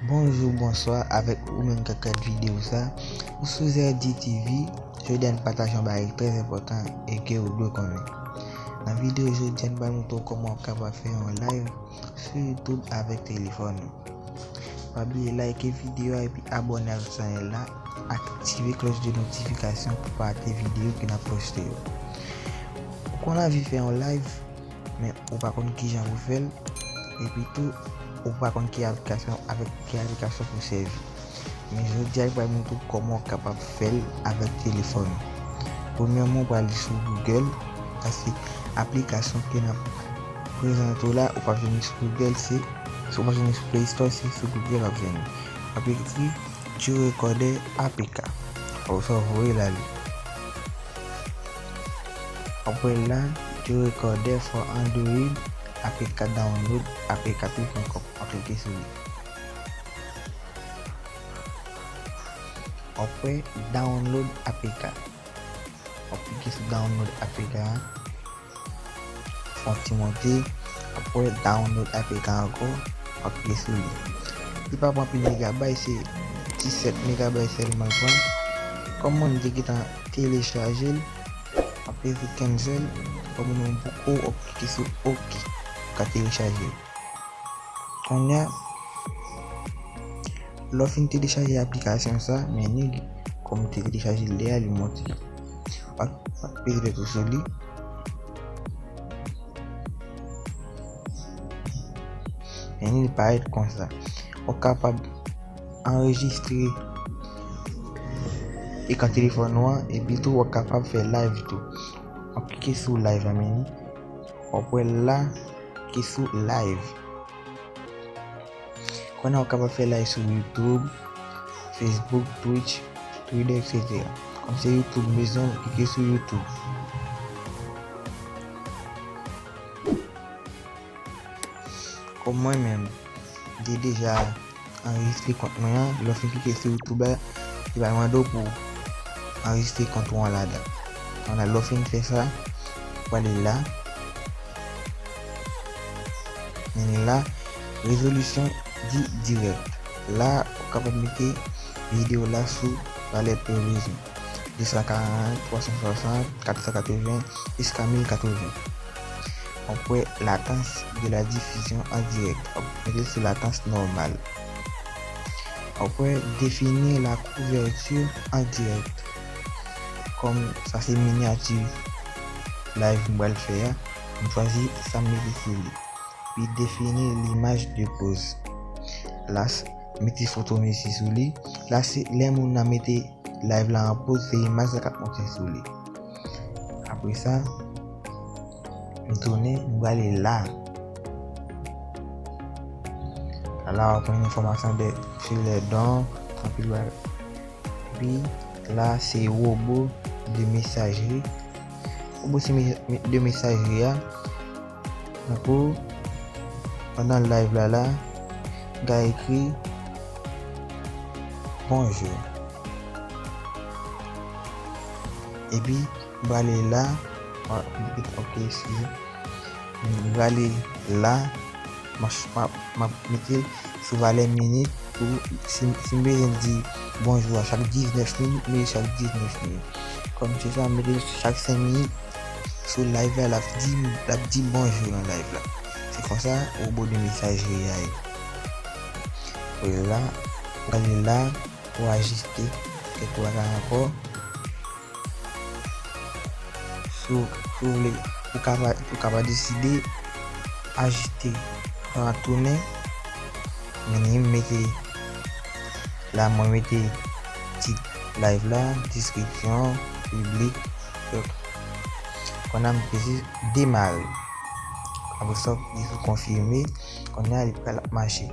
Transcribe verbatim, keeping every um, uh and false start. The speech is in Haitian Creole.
Bonjou, bonswa, avèk ou menm k ap gad videyo sa. Ou sou Z D T V, jodi a n pataje yon bagay trè enpòtan e ke ou dwe konnen. Nan videyo jodi a, n pral montre w kòman w kapab fè yon live sou YouTube avèk telefòn ou. Pa bliye like videyo a epi abòne ak chanèl la, aktive klòch de notifikasyon pou pa rate videyo ke n ap poste yo. Ou konn anvi fè yon live, men ou pa konn kijan pou fè l, epi tou, ou pa konn ki aplikasyon, avèk ki aplikasyon pou sèvi. Men jodi a, m pral montre w kòman w kapab fè l avèk telefòn ou. Premyèman, ou pral sou Google, sa se aplikasyon ke n ap prezante w la, ou p ap jwenn li sou Google, se, si w p ap jwenn li sou Play Store, se sou Google w ap jwenn li. W ap ekri Q Recorder A P K. Ou sa w voye la li. Apre la, Q Recorder for Android A P K download A P K tou pwen kòm. W ap klike sou li. W ap wè download A P K. W ap klike sou download A P K a. Fè yon ti monte. W ap wè download A P K ankò. W ap klike sou li. Li pa pran anpil megabay, se disèt megabay sèlman l pran. Kòm mwen m te gentan telechaje l, w ap klike sou cancel. Kòm ou menm poko, w ap klike sou ok. Ou ka telechaje l. Kounye a, lè w fin telechaje aplikasyon sa, men li, kòm ou te telechaje l deja, li monte. W ap, w ap peze tèt ou sou li. Men li parèt konsa. Ou kapab anrejistre ekran telefòn ou an, epi tou ou kapab fè live tou. W ap klike sou live la, men li. W ap wè la, klike sou live. Kounye a ou kapab fè live sou YouTube, Facebook, Twitch, Twitter, et cetera. Kòm se YouTube bezwen, klike sou YouTube. Kòm mwen menm, m te deja anrejistre kont mwen an, lè w fin klike sou YouTube la, li va mande w pou w anrejistre kont ou an ladan. Kounye a, lè w fin fè sa, ou prale la. Men la, rezolisyon di dirèk. La, ou kapab mete videyo la sou valè ke w bezwen. De san karant, twa san swasant, kat san katreven, jiska mil katreven. Apre, latans de la diffusion en direct. Mete l sou latans nòmal. Apre, définir la couverture en direct. Kòm sa se minyati live m pral fè a, m chwazi sa m mete sou li. Pi defini limaj de poz. La, mete foto Messi sou li. La, se lè moun nan mete live la an poz, se imaj la k ap monte sou li. Apre sa, m tounen, m prale la. La, w ap jwenn enfòmasyon de, sur les dons, anpil bagay. Epi, la, se wobo de mesajri. Wobo se me-, me-, de mesajri a. Tankou, pandan live la la, m ka ekri bonjou. Epi, m prale la, ok, eskize. M prale la, m ap, m ap, m ap mete l sou valè minit pou, si, si m bezwen di bonjou a chak diznèf minit, m mete chak diznèf minit. Kòm se sa, m mete l chak senk minit, sou live la, l ap di, l ap di bonjou nan live la. Se konsa, wobo de mesajri a ye. Apre la, prale la, pou ajiste kèk bagay ankò. Si w, si w vle, ou kapab, ou kapab deside ajiste, an tounen, men m mete, la mwen mete tit live la, deskripsyon, piblik, donk, kounye a m peze demare. Apre sa, ou peze sou konfime, kounye a li pral ap mache.